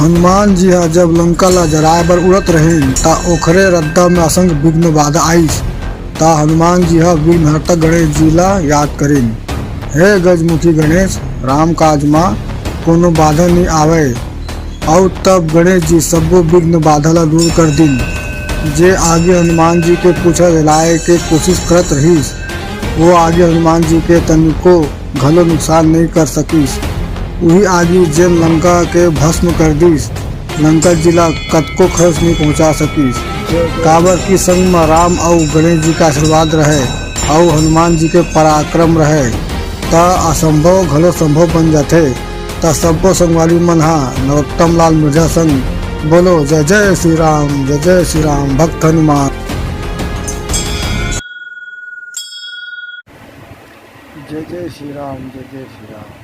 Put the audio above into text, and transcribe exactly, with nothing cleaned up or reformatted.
हनुमान जी ह जब लंका ला जराए बर उड़त रहिन, त ओखरे रद्दा म असंग विघ्न बाधा आइस। त हनुमान जी ह विघ्नहर्ता गणेश जी ला याद करिन, "हे गजमुखी गणेश, राम काज म कोनो बाधा नइ आवय।" अउ तब गणेश जी सब्बो विघ्न बाधा ला दूर कर दिन। जे आगी हनुमान जी के पूछा जलाए के कोशिश करत रहिस, वो आगी हनुमान जी के तनिको घलो नुकसान नइ कर सकिस। उही आगी जेन लंका के भस्म कर दिस, लंका जी ला कतको खरोच नइ पहुंचा सकिस, काबर कि संग म राम अउ गणेश जी के आशीर्वाद रहय अउ हनुमान जी के पराक्रम रहय, त असंभव घलो संभव बन जाथे। त सब्बो संगवारी मन ह नरोत्तम लाल मिर्जा संग बोलो, "जय जय श्री राम, जय जय श्री राम, भक्त हनुमान।" जय जय श्री राम, जय जय श्री राम।